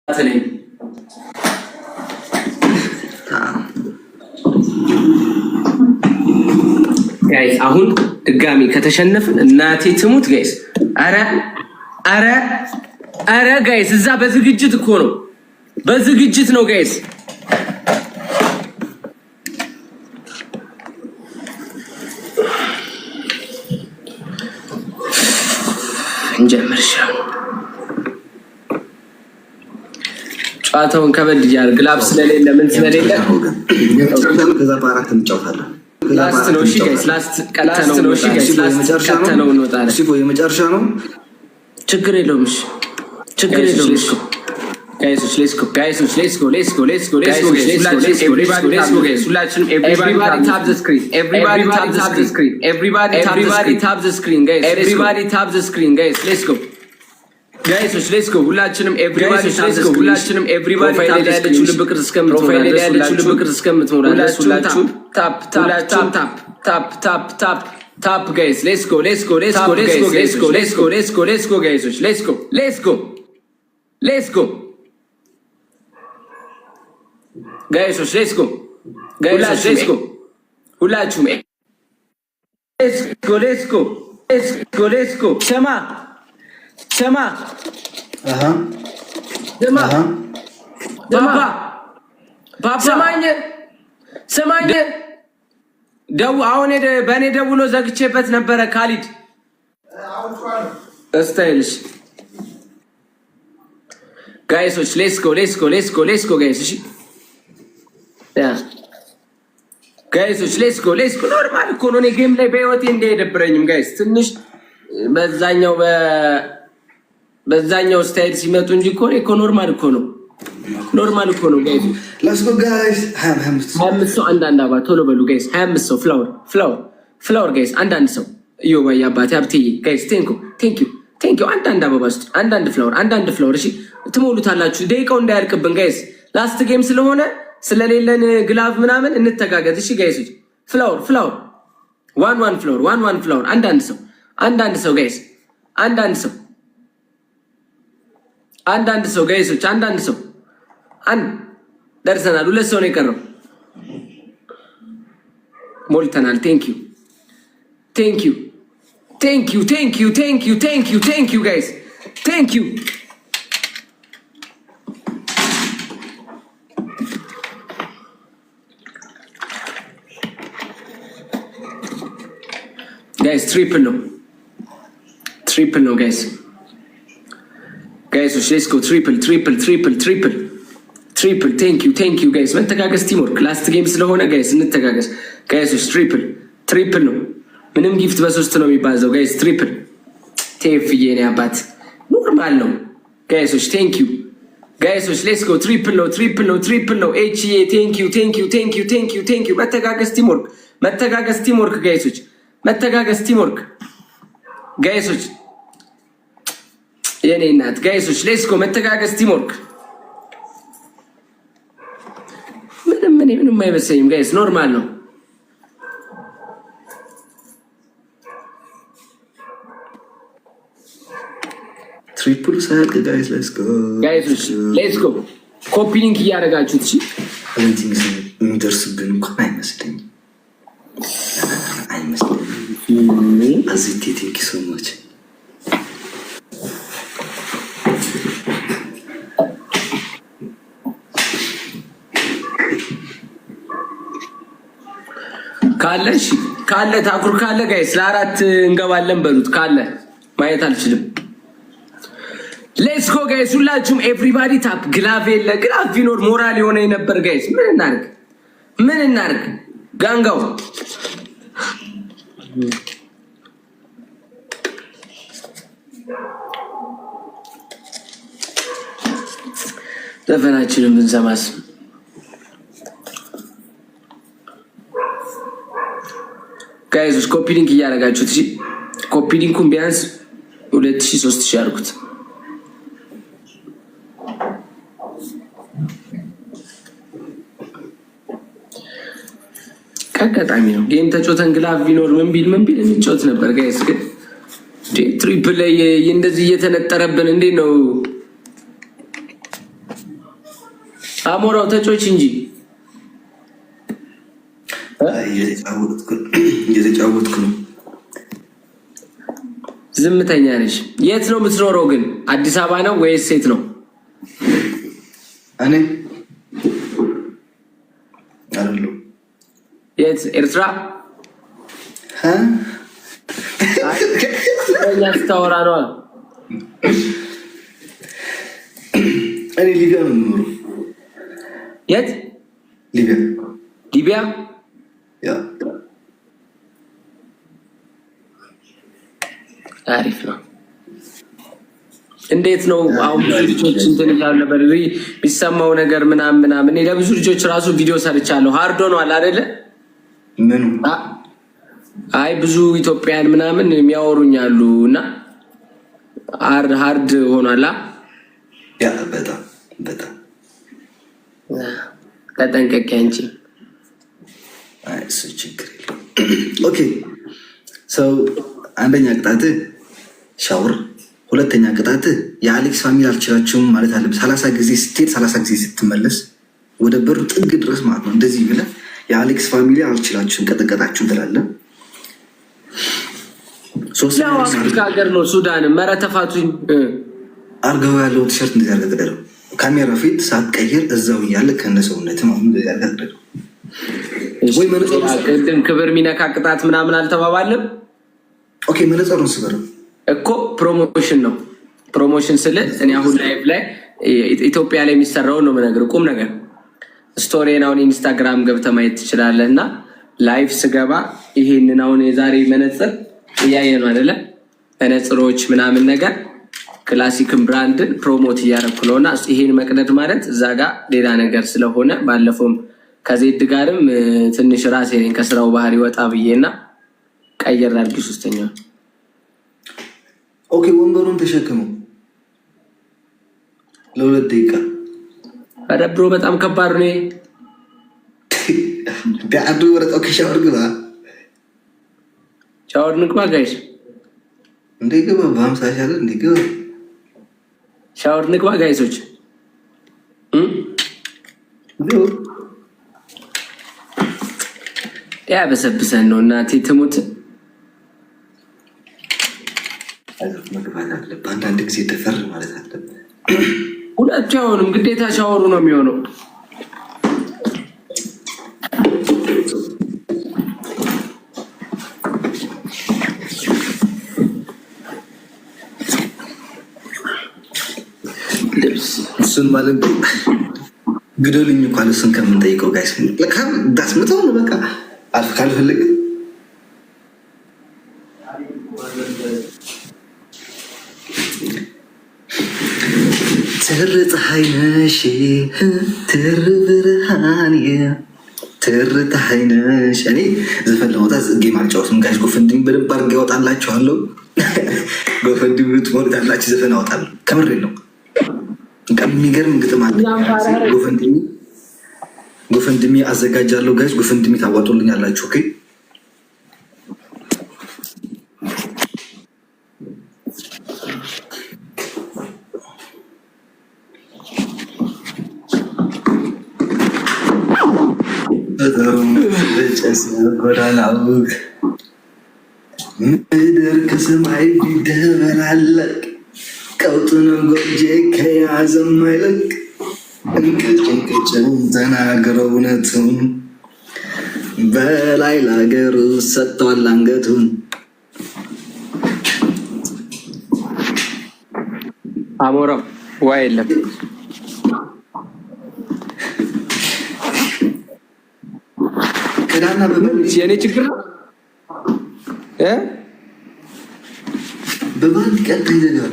ነኝ። Guys፣ አሁን ድጋሚ ከተሸነፍን እናቴ ትሙት guys። አረ አረ አረ guys፣ እዛ በዝግጅት እኮ ነው፣ በዝግጅት ነው guys። እንጀምር። ጨዋታውን ከበድ እያደረግ glove ስለሌለ ምን ስለሌለ ከዛ በአራት እንጫወታለን። Last ነው። እሺ guys፣ last ቀጥተነው ነው። እሺ guys፣ last ቀጥተነው እንወጣለን። የመጨረሻ ነው። ችግር የለውም። እሺ ችግር የለውም። እሺ guys ኦች፣ let's go guys ኦች፣ let's go, let's go, let's go, let's go, let's go, let's go guys። ሁላችንም everybody tap the screen, everybody tap the screen, everybody tap the screen guys, everybody tap the screen guys, let's go guys ኦች፣ let's go። ሁላችንም everybody tap the screen፣ ሁላችንም everybody tap the screen። ልብ ቅርጽ እስከምትሞላ ድረስ፣ ያለችው ልብ ቅርጽ እስከምትሞላ ድረስ ሁላችሁም tap tap tap tap tap tap tap guys, let's go, let's go, let's go, let's go, let's go, let's go, let's go, let's go guys ኦች፣ let's go, let's go, let's go guys ኦች፣ let's go guys ኦች፣ let's go ሁላችሁም፣ let's go, let's go, let's go, let's go። ስማ ስማ ስማ ባባ ባባ፣ ስማኝ ስማኝ፣ ደው አሁን በእኔ ደውሎ ዘግቼበት ነበረ። ካሊድ ስታይልሽ guys ኦች፣ let's go, let's go, let's go, let's go guys። እሺ guys ኦች፣ let's go, let's go። Normal እኮ ነው። እኔ game ላይ በህይወቴ እንዲህ አይደብረኝም guys። ትንሽ በዛኛው style ሲመጡ እንጂ እኮ እኮ normal እኮ ነው። Normal እኮ ነው guys። Let's go guys። 25 ሰው አንዳንድ አባ ቶሎ በሉ guys። 25 ሰው flower, flower, flower guys። አንዳንድ ሰው እዮ ባይ አባቴ ሀብትዬ guys፣ thank you, thank you, thank you። አንዳንድ አበባ ስጡ። አንዳንድ flower፣ አንዳንድ flower። እሺ ትሞሉታላችሁ። ደቂቃው እንዳያልቅብን guys። Last game ስለሆነ ስለሌለን glove ምናምን እንተጋገዝ። እሺ guys ኦች፣ flower, flower, one one flower, one one flower። አንዳንድ ሰው፣ አንዳንድ ሰው guys፣ አንዳንድ ሰው፣ አንዳንድ ሰው guys ኦች፣ አንዳንድ ሰው። አንድ ደርሰናል። ሁለት ሰው ነው የቀረው። ሞልተናል። Thank you, thank you, thank you, thank you, thank you, thank you, thank you guys, thank you guys። Triple ነው፣ triple ነው guys። Guys ኦች፣ let's go, triple, triple, triple, triple, triple። Thank you, thank you guys። መተጋገዝ፣ teamwork። Last game ስለሆነ guys እንተጋገዝ guys ኦች። Triple, triple ነው። ምንም gift በሶስት ነው የሚባዛው guys። Triple ቴፍዬ የኔ አባት normal ነው guys ኦች። Thank you guys ኦች፣ let's go። Triple ነው፣ triple ነው፣ triple ነው። ኤችዬ thank you, thank you, thank you, thank you, thank you። መተጋገዝ፣ teamwork፣ መተጋገዝ፣ teamwork guys ኦች፣ መተጋገዝ፣ teamwork guys ኦች፣ የኔ እናት guys ኦች፣ let's go። መተጋገዝ፣ teamwork። ምንም እኔ ምንም አይመስለኝም guys፣ normal ነው። Triple ኡ ሳያልቅ guys, let's go. Guys ኦች፣ let's go። Copy link እያደረጋችሁት እሺ። የሚደርስብን እንኳን አይመስለኝም አይመስለኝም። አዚቴ thank you so much. ካለ እሺ፣ ካለ ታኩር ካለ guys ለአራት እንገባለን በሉት። ካለ ማየት አልችልም። Let's go guys፣ ሁላችሁም everybody tap። Glove የለ፣ glove ቢኖር ሞራል የሆነ የነበር guys። ምን እናርግ? ምን እናርግ? ጋንጋው ዘፈናችንን ብንሰማስ? Guys ኦች፣ copy link እያደረጋችሁት እሺ። Copy link ኡን ቢያንስ 2000 3000 አድርጉት። አጋጣሚ ነው። Game ተጮተን glove ቢኖር ምን ቢል ምን ቢል እንጮት ነበር guys። ግን triple ላይ እንደዚህ እየተነጠረብን እንዴት ነው? አሞራው ተጮች እንጂ እየተጫወትኩ ነው። ዝምተኛ ነሽ። የት ነው የምትኖረው ግን? አዲስ አበባ ነው ወይስ ሴት ነው? እኔ አይደለሁም። የት? ኤርትራ ስታወራ ነዋ። እኔ ሊቢያ ነው የምኖረው። የት? ሊቢያ። ሊቢያ። Yeah። አሪፍ ነው። እንዴት ነው አሁን? ብዙ ልጆች እንትን እያሉ ነበር የሚሰማው ነገር ምናምን ምናምን። እኔ ለብዙ ልጆች ራሱ ቪዲዮ ሰርቻለሁ። Hard ሆኗል አይደለ? ምኑ? አይ ብዙ ኢትዮጵያን ምናምን የሚያወሩኝ አሉ እና hard ሆኗል። Yeah፣ በጣም በጣም። ተጠንቀቂ አንቺ። እሱ ችግር የለም። Okay፣ so አንደኛ ቅጣት ሻወር፣ ሁለተኛ ቅጣት የአሌክስ family አልችላችሁም ማለት አለብህ። 30 ጊዜ ስትሄድ 30 ጊዜ ስትመለስ ወደ በሩ ጥግ ድረስ ማለት ነው። እንደዚህ ብለህ የአሌክስ family አልችላችሁም ቀጠቀጣችሁም ትላለህ። ያው አፍሪካ ሀገር ነው ሱዳን። መረ ተፋቱኝ። አርገው ያለውን ቲሸርት እንደዚህ አድርገህ ቅደደው። ካሜራ ፊት ሳትቀይር እዛው እያለ ከነ ሰውነት ማለት እንደዚህ አድርገህ ቅደደው። ወይ መነጽሩን ቅድም ክብር ሚነካ ቅጣት ምናምን አልተባባልም? Okay፣ መነጽሩን ስበረው። እኮ promotion ነው። Promotion ስል እኔ አሁን live ላይ ኢትዮጵያ ላይ የሚሰራውን ነው የምነግርህ። ቁም ነገር story ን አሁን ኢንስታግራም ገብተህ ማየት ትችላለህ። እና live ስገባ ይሄንን አሁን የዛሬ መነጽር እያየ ነው አይደለ? መነጽሮች ምናምን ነገር ክላሲክን brand ን promote እያደረኩ ነው። እና ይሄን መቅደድ ማለት እዛ ጋ ሌላ ነገር ስለሆነ ባለፈውም ከዜድ ጋርም ትንሽ ራሴ ነኝ ከስራው ባህሪ ወጣ ብዬ እና ቀየር አድርጊ ሶስተኛው። Okay፣ ወንበሩን ተሸክመው ለ2 ደቂቃ። ኧረ bro፣ በጣም ከባድ ነው። አንዱ ወረጣው ከሻወር ግባ። ሻወር ንግባ guys። እንደ ግባ፣ በ50 ሻለ እንደ ግባ። ሻወር ንግባ guys ኦች። ግባ። ያበሰብሰን ነው እናቴ ትሙት። መግባት አለብህ። አንዳንድ ጊዜ ደፈር ማለት አለብህ። ሁለቱ አይሆንም፣ ግዴታ ሻወሩ ነው የሚሆነው። ልብስ እሱን ማለት ግደሉኝ እንኳን እሱን ከምንጠይቀው guys ዳስምተው ነው በቃ አልፍ ካልፈለገ። ትር ፀሐይ ነሽ፣ ትር ብርሃን፣ ትር ፀሐይ ነሽ። እኔ ዘፈን ለማውጣት game አልጫወትም guys። GoFundMe በደንብ አድርጌ ያወጣላችኋለሁ። GoFundMe ትሞልታላችሁ። ዘፈን አወጣለሁ። ከምሬ ነው። የሚገርም ግጥም አለ። GoFundMe አዘጋጃለሁ guys። GoFundMe ታዋጡልኝ አላችሁ። Okay። ጎዳናው ምድር ከሰማይ ቢደበላለቅ ቀውጡን ጎጄ ከያዘ ማይለቅ እንቅጭ እንቅጭን ተናግረው እውነቱን በላይ ለሀገሩ ሰጥቷል አንገቱን። አሞራው ዋ የለም። ቅዳና የእኔ ችግር ነው እ በባንድ ቀን ይዘጋል።